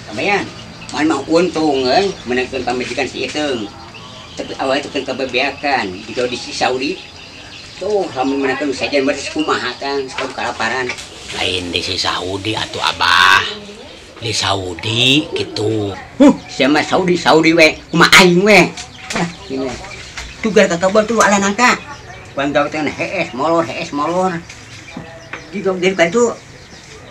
Kabayan, man mah untung euy meunangkeun pamajikan si Iteung. Tapi awalnya itu kan kebebeakan jika di Saudi tuh lamun meunangkeun sajian beres kumaha kan sok kalaparan. Lain di si Saudi atuh Abah. Di Saudi gitu. Huh, siapa Saudi Saudi we, kumaha aing we. Ah, gini. Tugar ka kebon tuh ala nangka. Wan gawe teh hees molor hees molor. Jika dari ka itu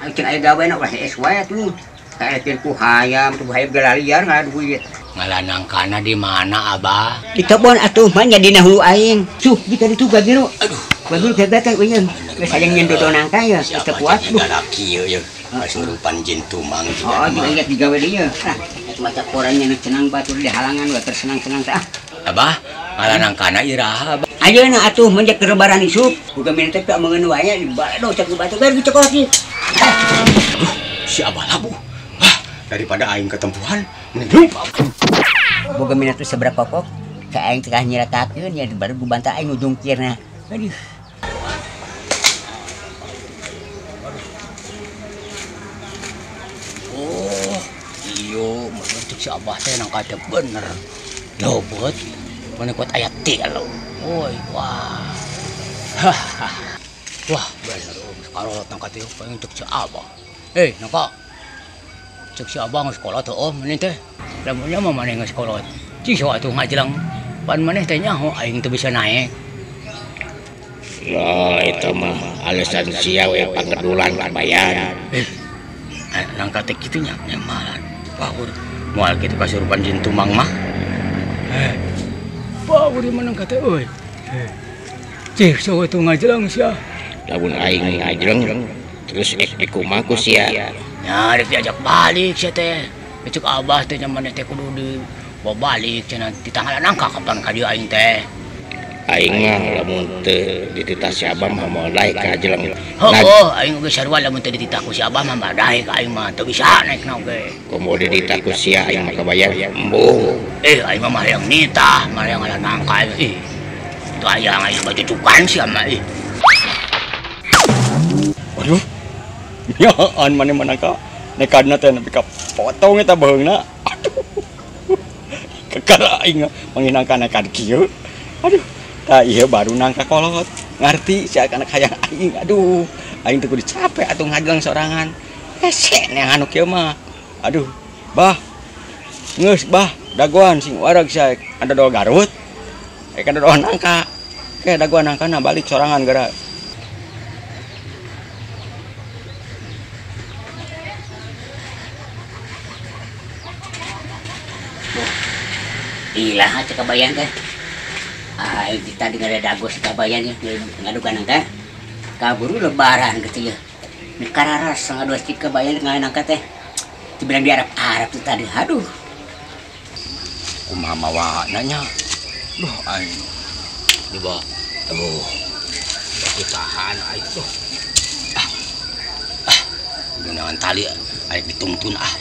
aing aya gawe na ulah hees wae tuh. Kayak ku hayam, tuh hayam galalian ngala duit. Ngala nangkana di mana Abah? Di kebon atuh mah nya dina hulu aing. Suh, jika ditu gagiru. Aduh, bagus gagatan euy. Geus hayang nyen dodo nangka ya, geus teu kuat. Lalaki ieu ya. Kasurupan jin tumang jiga. Oh, ingat digawe deui ya. Ah, maca korannya nu cenang batur di halangan we tersenang-senang teh. Abah, ngala nangkana iraha Abah. Ayeuna atuh menjak lebaran isuk. Boga minta teh amangeun wae di baledo cek batur bae dicekoh sih. Aduh, si Abah labuh. Daripada aing ketempuhan, mending boga minat tuh seberapa kok ka aing teh nyiratakeun nya baru gubanta aing ujungkirna. Aduh. Oh, iyo mun cek si Abah teh nangka teh bener. Lobot mun kuat aya ti lo. Oi, wah. Wah, bener karolot nangka teh pengen cek si Abah. Eh, nangka cek si Abah geus kolot heueuh maneh teh. Lamunnya mah maneh geus kolot. Cing sok atuh ngajelang pan maneh teh nyaho aing teu bisa naek. Loh, eta mah alasan sia we pangedulan kabayan. Eh, nangka teh kitu nya nyamalan. Power moal kitu kasurupan jin tumang mah. Eh, power di mana nangka teh euy. Cing sok atuh ngajelang sia. Lamun aing ngajelang terus ek dikumaha ku sia. Ya, rek diajak balik sia teh. Cek Abah teh nyaman teh kudu dibawa balik cenah di tanggalan nangka kapan ka dieu aing teh. Aing mah lamun teu dititah si Abah mah moal daek ka jeleng. Heueuh, aing oge sarua lamun teu dititah ku si Abah mah moal daek aing mah teu bisa naekna oge. Komo dititah ku sia aing mah kabayar embung. Eh, aing mah hayang nitah, mah hayang ngala nangka ih. Teu hayang aing mah cucukan sia mah ih. Waduh. Ya, an maneh manangka nekadna teh nepi ka potong eta beheungna. Aduh. Kakara aing manginangka nekad kieu. Aduh, tah ieu baru nangka kolot. Ngarti sia kana hayang aing. Aduh, aing teh kudu capek atuh ngajelang sorangan. Hese neangan nu kieu mah. Aduh, bah. Geus bah, dagoan sing wareg sia ada dodol Garut. Ek ada dodol nangka. Ke dagoan nangkana balik sorangan geura. Ilah cek kabayan teh. Aing tadi ngada dago si kabayan ya ngadukan nangka. Kaburu lebaran gitu ya. Ni kararas ngadu si kabayan ngala nangka teh. Dibilang di Arab-Arab tuh tadi. Aduh. Kumaha mawana nya? Duh aing. Dibawa. Aduh. Ditahan aing tuh. Ah. Ah. Gunakan tali aing dituntun ah.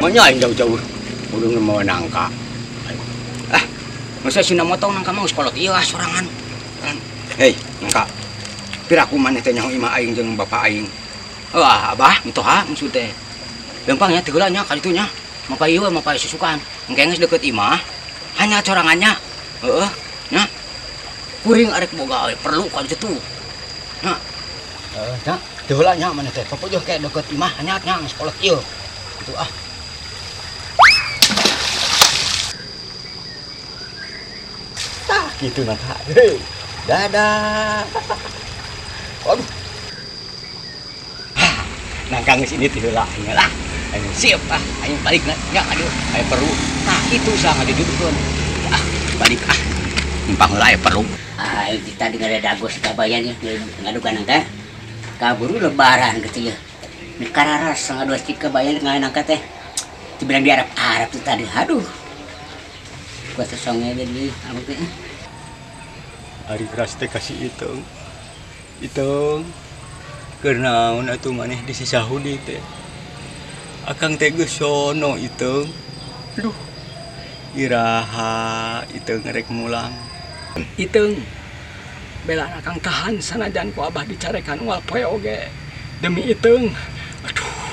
Maunya aing jauh-jauh kudu mau nangka. Ah, masa sina motong nangka mah geus kolot ieu ah sorangan. Hei, nangka. Piraku maneh teh nyaho imah aing jeung bapak aing. Wah, Abah, mitoha maksud teh. Lempang nya teu heula nya ka ditu nya. Mapa ieu mapa susukan. Engke geus deukeut imah, hanya sorangannya. Heeh, nya. Kuring arek boga perlu ka ditu. Nya. Heeh, nya. Teu heula nya maneh teh. Papujuh ke deukeut imah hanya nya geus kolot ieu. Kitu ah. Gitu nangka. Hei, dadah. Waduh. Nangka geus ini teh heula aing lah. Aing siap ah, aing balik nya aduh, aing perlu. Nah, itu sah ngajujurkeun. Ah, balik ah. Numpang heula aya perlu. Aing tadi ngada dago si kabayan ya ngadukan nangka. Kaburu lebaran gitu ya. Ni kararas ngadu si kabayan ngala nangka teh. Dibilang di Arab-Arab tuh tadi. Aduh. Gua sesongnya jadi aku teh. Ari keras teh kasih Iteung. Iteung. Keur naon atuh maneh di si Sahudi teh. Akang teh geus sono Iteung. Aduh. Iraha Iteung rek mulang. Iteung. Bela akang tahan sanajan ku abah dicarekan unggal poe oge. Demi Iteung. Aduh.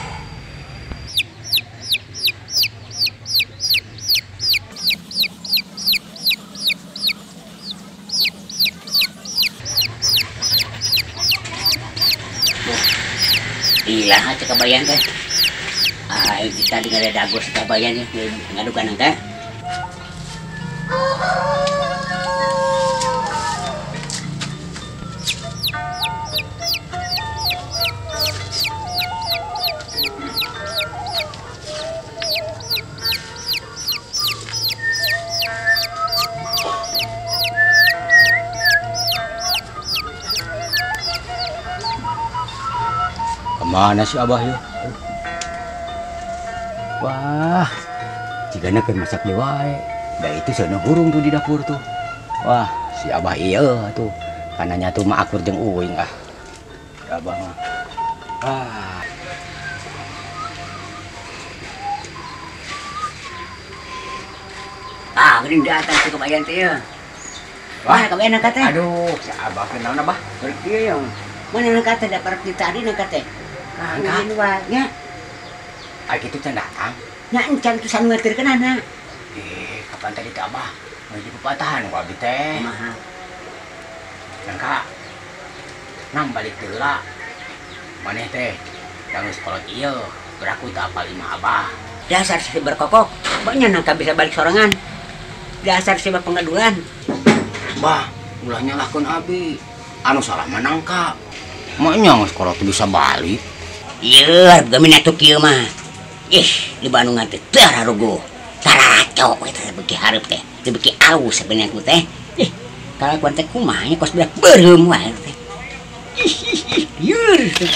Ilah cek kabayan teh. Ah, kita dengar dago sekabayan ya, ngadukan teh. Kemana si abah ya? Wah, jigana keur masak deui wae. Da itu seuneu hurung tuh di dapur tuh. Wah, si abah iya tuh. Kananya tuh mah akur jeung uing ah. Si abah mah. Ah. Ah, geuning datang si kabayan teh ya. Wah, kabayan nangka teh. Aduh, si abah teh naon abah? Keur kieu ya. Mana nangka teh dapat di tadi nangka teh. Nangka nya. Ah kitu can datang. Nya encan tusan ngetirkeun anak. Kapan tadi teh abah? Geus dipapatahan ku abdi teh. Kumaha? Nangka. Nang balik heula. Maneh teh da geus kolot ieu, beraku teu apal imah abah. Dasar si berkokok, banyak nangka bisa balik sorangan. Dasar si pengaduan. Bah, ulah nyalahkeun abi. Anu salah mah nangka. Maknya geus kolot bisa balik. Ieu, gamin atuh kieu mah. Ih, di Bandungan teh teu aruguh. Taracok we teh beuki hareup teh, beuki alus sabenerna ku teh. Ih, kalakuan teh kumaha nya kos budak beureum wae teh. Ih, ih, ih, lieur teh.